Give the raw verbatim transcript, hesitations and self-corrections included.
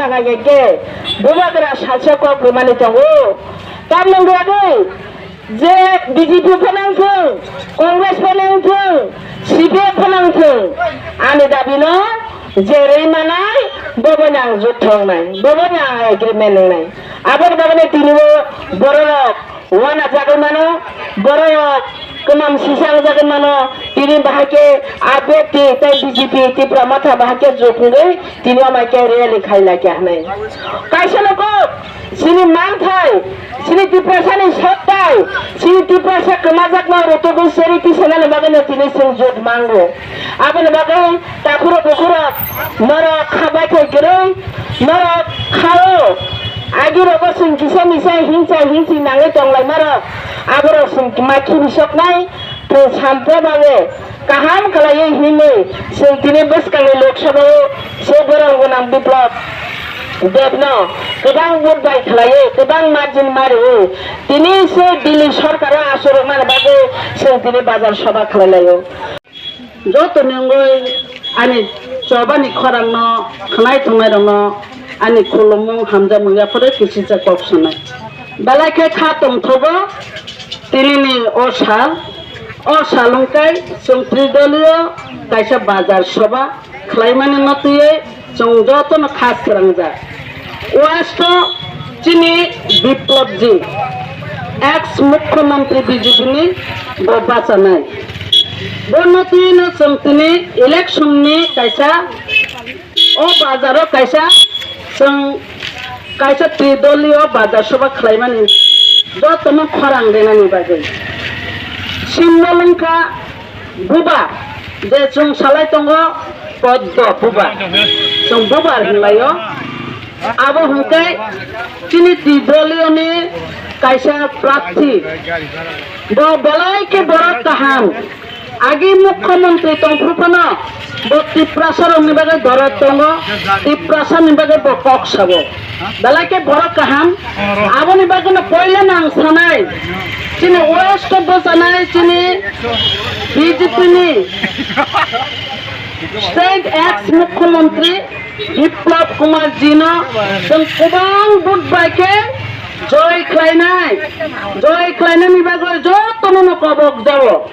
Nai ke bubagra salsa kok rwmani tongo. Tamni bagwi je B J P phano wngthung, Congress phano wngthung, C P I phano wngthung, ani dabi no je rwi manai, bobo ni ang jotto wngnai, bobo ni ang agreement wngnai. Aboni bagwi tini o borok rok wana jagwi mano, borok kwmam sisa wng jagwi mano, tini bahai khe A P F T tei B J P Tipra Motha bahai khe jotto wngwi tini o mai khe rally khai lai khe hinwi. Kaisa no kok, chini manthai, chini Tiprasani sottai, chini Tiprasa kwmajakma rwtugwi cheri tisanani bagwino tini chwng jot mango. Aboni bagwi takhurok bukhurok norok kha baithai kwrwi, norok khao. Agirogo chwng kisa misa hingsa hingsi nangwi tonglaimarok, aborok chwng ma khibisoknai, tei sampra bagwi. Kaham khlaiwi hinwi chwng tini bwskangni Lok Sabha-o se borok gwnang Biplop Debno kwbang vote bai khlaiwi, kwbang margin ma rwui tini se Delhi sorkaro aswk rwmani bagwi chwng tini bazar sobha khlai laio. Joto ni wngwi ani chobani khorangno khwnai thwngnairokno ani khulumung hamjakmung yapharo kisisa kok sanai. Belai khe kha tongthogo tinini o sal, o sal wngkhe chwng Tridoliyo kaisa bazar sobha khlaimani no twiwi chwng jotono kha srangjak. West o chini Biplopji, ex Mukhyamantri B J P ni bo bachanai. Bono twino chwng tini election ni kaisa o bazaro kaisa chwng kaisa Tridoliyo bazar sobha khlaimani jotono khorang rinani bagwi. Symbol wngkha bubar, je chwng salai tongo poddo bubar, chwng bubar hinlaio. Abo hwnkhe chini Tridoliyoni kaisa prarthi. Bo belai khe borok kaham. Agi mukhyamantri tongphuru phano bo Tiprasa rokni bagwi dorot tongo, Tiprasa ni bagwi bo kok sabo. Belai khe borok kaham. Aboni bagwino poila nang sanai, chini West o bwchanai chini B J P ni state ex mukhyamantri Biplop Kumar jino chwng kwbang vote bai khe joy khlainai, joy khlainani bagwi jotono no kobok jao.